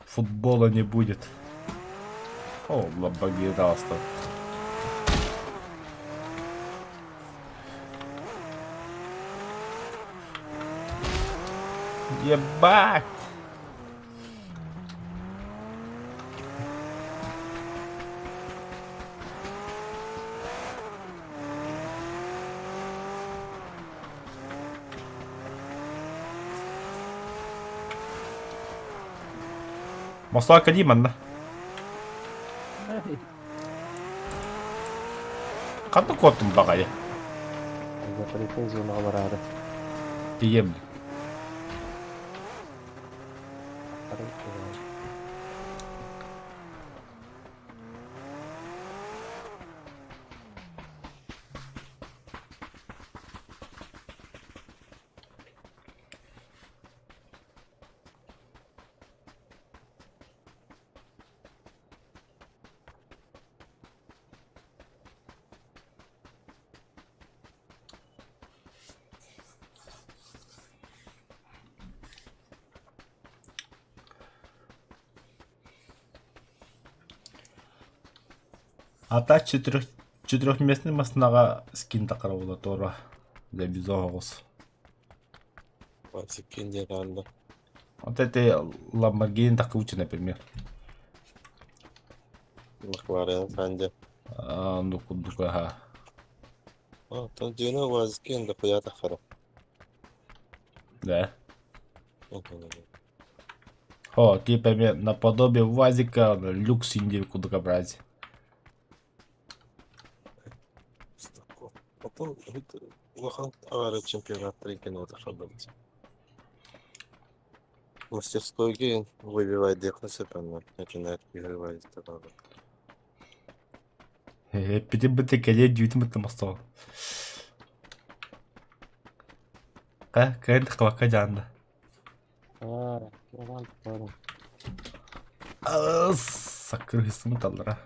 [SPEAKER 1] Футбола не будет. О, Ламборгини Раста. Ебать! Москва кэлии манна. Ханна куоттум баҕайы?
[SPEAKER 3] Запретный зонаҕа бараары.
[SPEAKER 1] Тиийэм. Ата четырех четырехместный массыынаҕа скин таххара буолла туора дьэ безо оҕус.
[SPEAKER 6] Скин диэн аанна.
[SPEAKER 1] Вот это Lamborghini такучи, например.
[SPEAKER 6] Макларен Фанди.
[SPEAKER 1] А, ну курдук аха.
[SPEAKER 6] Оттон дьиэни УАЗ-скин да куйаа таххара.
[SPEAKER 1] Да. О, типа мен наподобие УАЗика люкс индир курдука брать.
[SPEAKER 6] Оттон улахан аҕара чемпионаттар иккиэн тахсаллар. Мастерскойга выбивает диэххэ сөп аны начинает выбивать
[SPEAKER 1] Эппитин бытта кэлиэ дьүүтүн бытта мостоо. Кыайан тахсыбакка дьаанда.
[SPEAKER 3] Аа, кыралаан тахсаарын.
[SPEAKER 1] Саккырыһыссым таллара.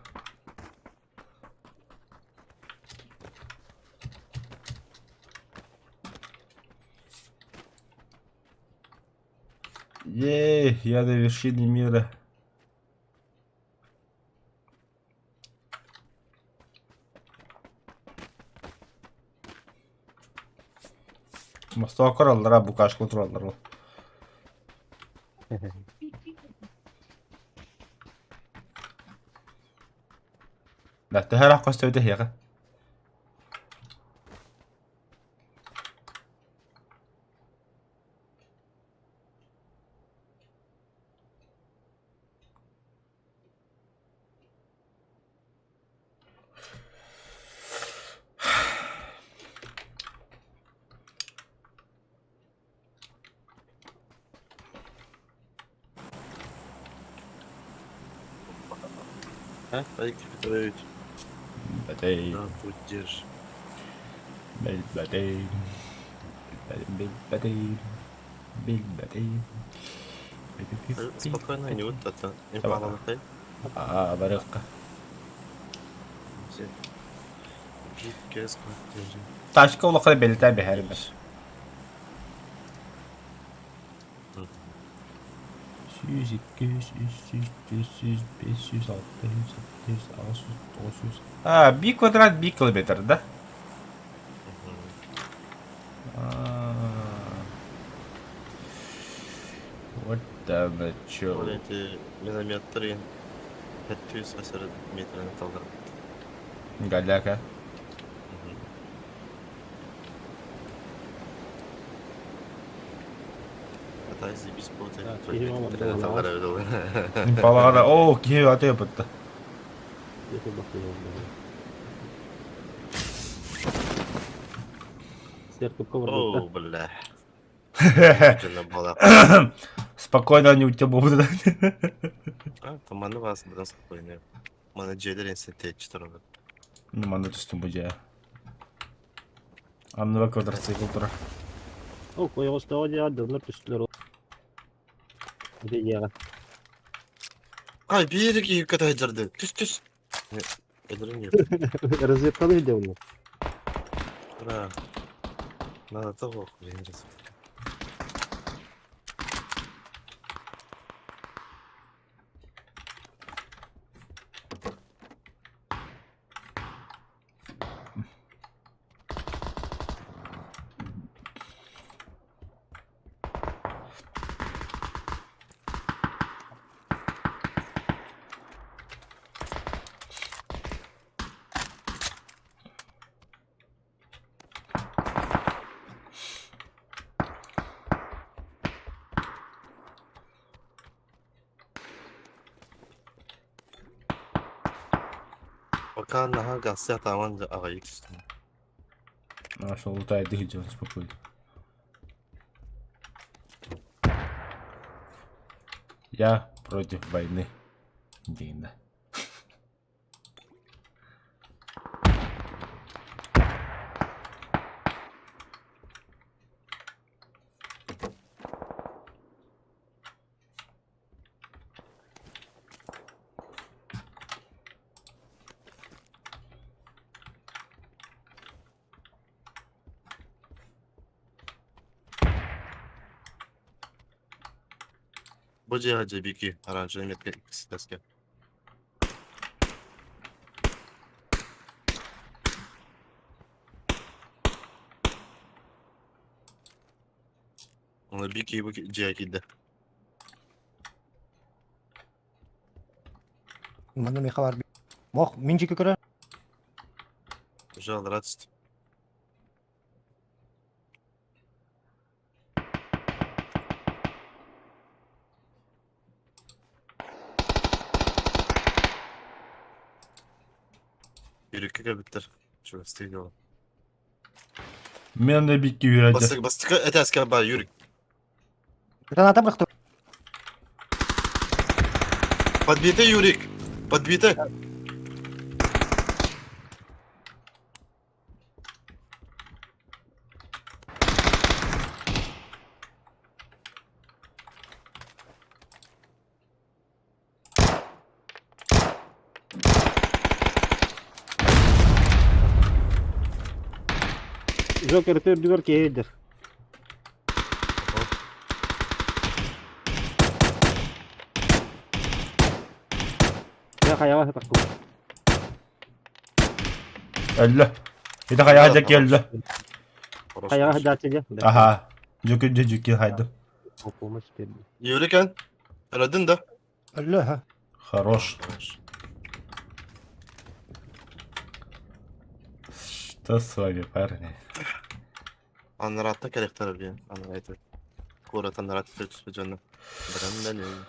[SPEAKER 1] Ей, я на вершине мира. Мостовой аллара букашка тураллар ол. Да, төһө ыраах көстүбүтэ эһиэхэ?
[SPEAKER 6] А? Олег Петрович,
[SPEAKER 1] Бэтэй,
[SPEAKER 6] да, будешь.
[SPEAKER 1] бэтэй, бэтэй, бэтэй,
[SPEAKER 6] Спокойно, не вот это. Не
[SPEAKER 1] Давай.
[SPEAKER 6] пала
[SPEAKER 1] Аа, барыахха. Тачка улахан бэлиэтээн биһэрим бэр. 100, 200, 300, 400, 500, 600, 700, 800, 900. А, би квадрат, би километр, да? А. Вот да чё.
[SPEAKER 6] Ол эти минометтары 700 асыр метрini талдырып.
[SPEAKER 1] Голяка.
[SPEAKER 6] Пытайся без пота.
[SPEAKER 3] Да, киһи
[SPEAKER 1] Балаҕана, оо, киһи аты ыппытта.
[SPEAKER 6] О, бля.
[SPEAKER 1] Спокойно не у тебя буду.
[SPEAKER 6] Туманы вас будан спокойно. Маны дьиэлэр энсин тэйиччи тураллар.
[SPEAKER 1] Ну, манна түстүм бу дьиэ. Анныба квадроцикл турар.
[SPEAKER 3] Ол ойоҕостоҕо дьиэҕэ дьоннор түстүлэр ол. Ити дьиэҕэ.
[SPEAKER 6] Ай, биир киһи кытайдарды. Түс түс. Өлөрүн нет.
[SPEAKER 3] Разведканы илдьэ
[SPEAKER 6] Ура. Надо того блин, разведка. Пока наһаа гасся тааман аҕайык түстүм.
[SPEAKER 1] Нашел лутает дыхать он спокойно. Я против войны. Дина.
[SPEAKER 6] Бу дьиэҕэ дьэбики оранжевый метка иккис Оны бики бу дьиэҕэ киирдэ.
[SPEAKER 5] Манна миэхэ баар Мох, мин дьиэки көрө.
[SPEAKER 6] Уже радость. Yürükкэ кэлбиттэр. Чугастыы дьон.
[SPEAKER 1] Мен да бикки үөрэтэ.
[SPEAKER 6] Бастакы бастакы этээскэ баар Юрик.
[SPEAKER 5] Граната бырахтым.
[SPEAKER 6] Подбитый Юрик! Подбитый!
[SPEAKER 3] Жокер төрдүгэр киһи Я хайаҕа сытаркым.
[SPEAKER 1] Өллө. Ити хайаҕа дьэ өллө.
[SPEAKER 3] Хайаҕа сыдьааччы дьэ.
[SPEAKER 1] Аха. Дьүкү дьэ дьүкү хайдым.
[SPEAKER 3] Помощь берди.
[SPEAKER 6] Юрикен. Өлөдүн да?
[SPEAKER 5] Өллө ха.
[SPEAKER 1] Хорош. Что с вами, парни?
[SPEAKER 6] Аннараатта кэлэхтэр диэн анараа этэр. Куорат анараа түспүт дьоно. Баран да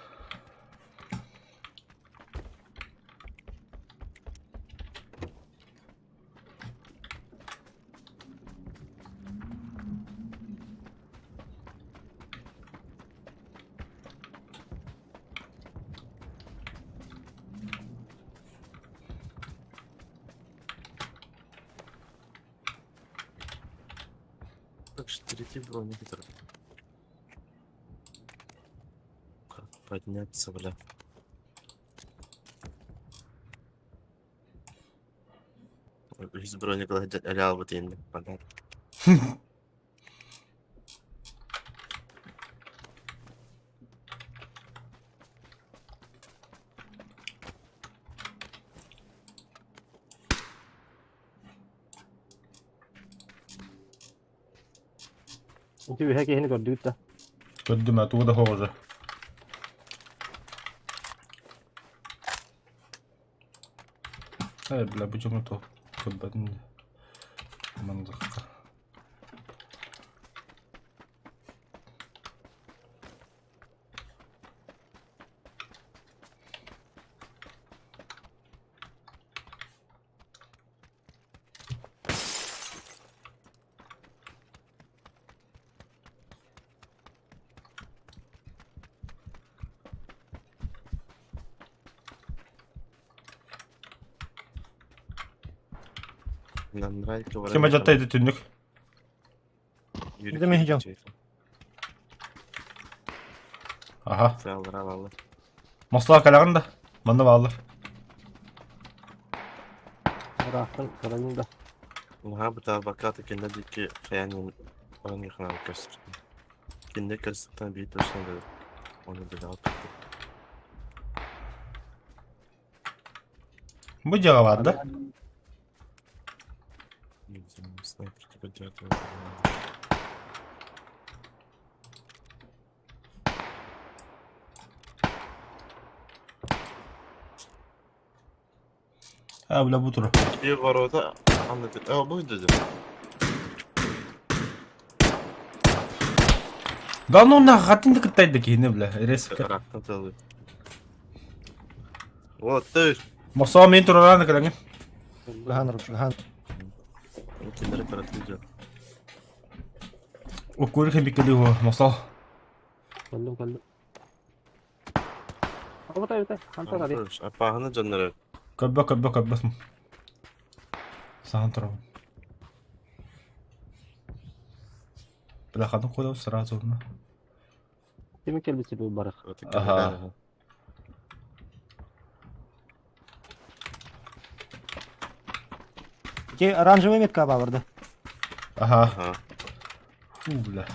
[SPEAKER 6] Так что третий броневик. Как подняться, бля. Үс броник реал бит понятно.
[SPEAKER 3] Үһэ киһини көрдүгүт да?
[SPEAKER 1] Көрдүм, а тугу да хоҕуза. Эй, бля, бу дьоҥҥо туох көрбөтүм дии. Мандахха. Ким дьатта ити түннүк?
[SPEAKER 5] Дeme hocam.
[SPEAKER 1] Аха. Мослаа кэлэҕин да? Манна бааллар.
[SPEAKER 3] Ыраахтан көрөйүн да.
[SPEAKER 6] Наһаа бытаарбакка кинилэр диэки хайаан баран иһэн көстөр. Кинилэр көрсүктэн биир точно да ону билэҕит.
[SPEAKER 1] Бу дьиэҕэ баар да?
[SPEAKER 6] Снайпер
[SPEAKER 1] Ha бля бу турар.
[SPEAKER 6] Bir ворота anladı. Aa bu dedi.
[SPEAKER 1] Да ну нахуй хатын да кыттайды киһини бля резко.
[SPEAKER 6] Рактан целый. Вот ты.
[SPEAKER 1] Мосоо мин тураран кэлэҥин.
[SPEAKER 5] Чугаһаан чугаһаан.
[SPEAKER 6] Киндер оперативно.
[SPEAKER 1] Уккур хэмиккели хо мосоо.
[SPEAKER 3] Кэллим кэллим. Абытай абытай. Хантан ари.
[SPEAKER 6] Апаһаны дьоннору.
[SPEAKER 1] Көрбө көрбө көрбөс. Сахан турабын. Бля ханнык куодабыт сразу онно.
[SPEAKER 3] Кими кэлбит сиби барах.
[SPEAKER 1] Ага.
[SPEAKER 5] Ити оранжевый метка баабырды.
[SPEAKER 1] Аха.
[SPEAKER 6] Ага.
[SPEAKER 1] Фу, бля.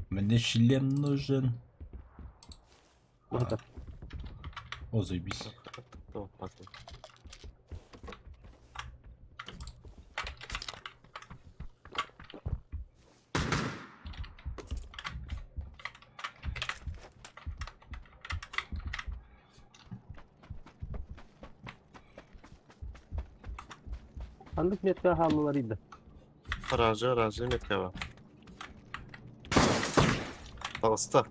[SPEAKER 1] Мне член нужен.
[SPEAKER 3] Быһыта.
[SPEAKER 1] О, заебись.
[SPEAKER 3] Ханнык метка хааллылар ида.
[SPEAKER 6] Оранжевый, оранжевый метка бар. Толсто.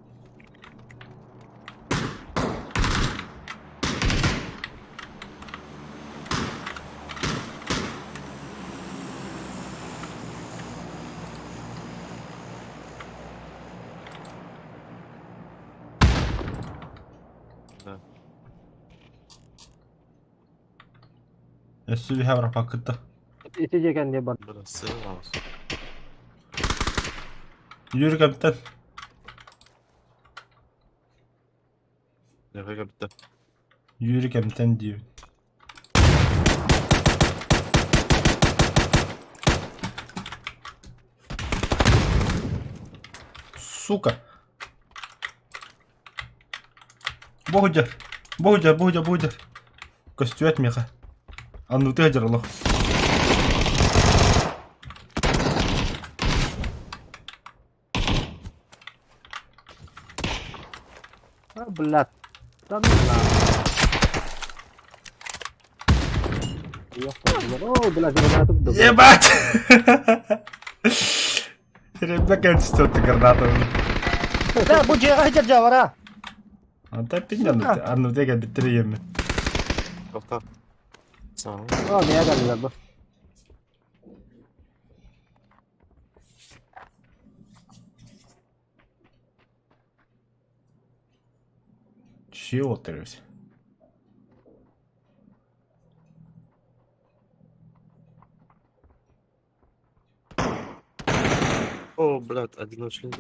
[SPEAKER 6] Да.
[SPEAKER 1] Өссө биһэ барапаккытта.
[SPEAKER 3] Ити дьиэ кэнниэ бар.
[SPEAKER 6] Burası var.
[SPEAKER 1] Yürü кэмтэн.
[SPEAKER 6] Nereye bitti?
[SPEAKER 1] Yürü кэмтэн диибин. Сука! Бу сылдьар, бу сылдьар, бу сылдьар, бу сылдьар. Көстүбэт миэхэ. Аннытыы сылдьар олох.
[SPEAKER 3] А, блядь. Да ну на. О, блядь, гранату добыл.
[SPEAKER 1] Ебать! Ребята, что ты гранату.
[SPEAKER 5] Да, бу дьиэҕэ сылдьар дьавара.
[SPEAKER 1] Антон пиньян, анну дега битриеми.
[SPEAKER 6] Тоқтар. Сау.
[SPEAKER 3] О, не geldiler bu.
[SPEAKER 1] Чего ты весь?
[SPEAKER 6] О, блядь, одиночный.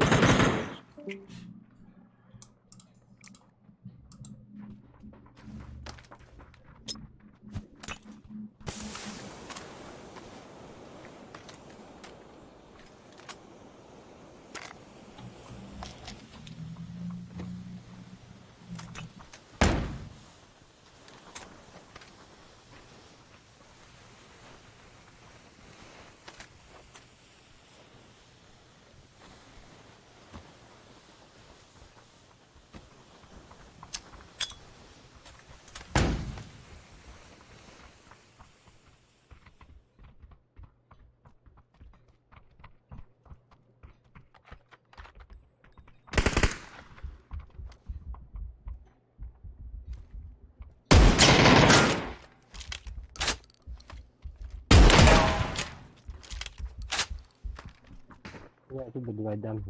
[SPEAKER 3] Я тут добивать дам.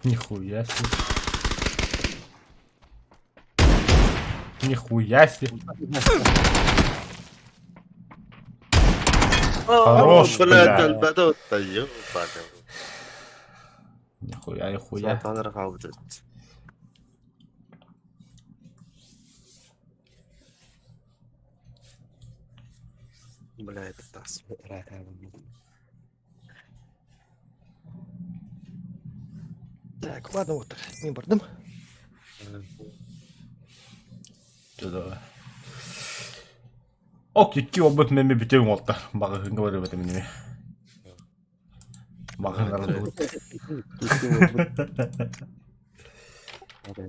[SPEAKER 1] Нихуя себе. Нихуя себе. Хорош,
[SPEAKER 6] Блядь,
[SPEAKER 1] бля.
[SPEAKER 6] албадо, ёбаный.
[SPEAKER 1] Нихуя, нихуя.
[SPEAKER 6] Сатан рахалды. Бля, это тас.
[SPEAKER 5] Так, ладно, вот, мин бардым.
[SPEAKER 1] Туда. Ок, икки обыт меми бүтең олта. Бағыһыңга барып этим неме. Бағыһын аралыбыт.
[SPEAKER 3] Икки.